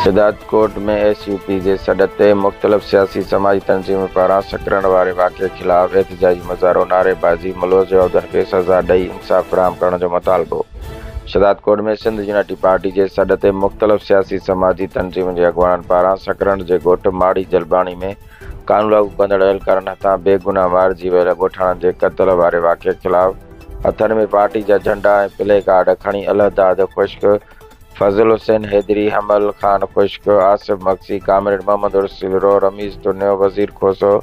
Shahdadkot ۾ S U P جي سڏ تي مختلف سياسي سماجي تنظيمن پاران سڪرنڊ واري واقعي خلاف احتجاجي مظاهرو، نعريبازي، ملوث جوابدارن کي سزا ڏئي انصاف فراهم ڪرڻ جو مطالبو. شهدادڪوٽ ۾ سنڌ يونائيٽيڊ پارٽي جي سڏ تي مختلف سياسي سماجي تنظيمن جي اڳواڻن پاران سڪرنڊ جي ڳوٺ ماڙي جلباڻي ۾ قانون لاڳو ڪندڙ اهلڪارن هٿان بيگناهه مارجي ويل ڳوٺاڻن جي قتل واري واقعي خلاف هٿن ۾ پارٽي جا جهنڊا ۽ پلي ڪارڊ کڻي الهداد خشڪ، فضل حسين حيدري، حمل خان خشڪ، آصف مگسي، ڪامريڊ محمد عرس سيلرو، رميز تنيو، وزير کوسو،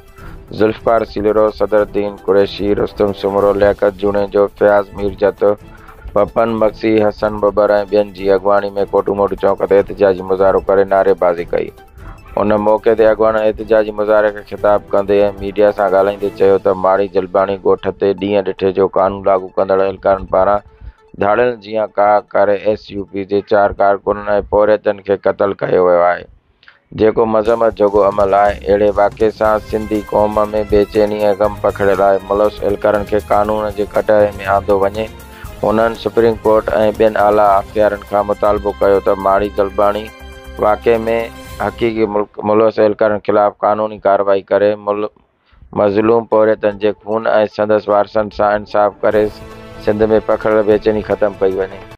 ذوالفقار سيلرو، صدرالدين قريشي، رستم سومرو، لياقت جوڻيجو، فياض ميرجت، پپن مگسي، حسن ٻٻر ۽ ٻين جي اڳواڻي ۾ ڪوٽوموٽ چونڪ تي احتجاجي مظاهرو ڪري نعريبازي ڪئي. ان موقعي تي اڳواڻن احتجاجي مظاهري کي خطاب ڪندي ۽ ميڊيا سان ڳالهائيندي چيو ته ماڙي جلباڻي ڳوٺ تي ڏينهن ڏٺي جو قانون لاڳو ڪندڙ اهلڪارن پاران ڌاڙيلن جيان ڪاهه ڪري ايس يو پي جي چار ڪارڪنن ۽ پورهيتن کي قتل ڪيو ويو آهي، جيڪو مذمت جوڳو عمل آهي. اهڙي واقعي سان سنڌي قوم ۾ بيچيني ۽ غم پکڙيل آهي. ملوث اهلڪارن کي قانون جي ڪٽهڙي ۾ آندو وڃي. هنن سپريم ڪورٽ ۽ ٻين اعليٰ اختيارين کان مطالبو ڪيو ته ماڙي جلباڻي واقعي ۾ حقيقي ملوث اهلڪارن خلاف قانوني ڪارروائي ڪري مظلوم پورهيتن جي خون ۽ سندس وارثن سان انصاف ڪري سنڌ ۾ پکڙيل بيچيني ختم ڪئي وڃي.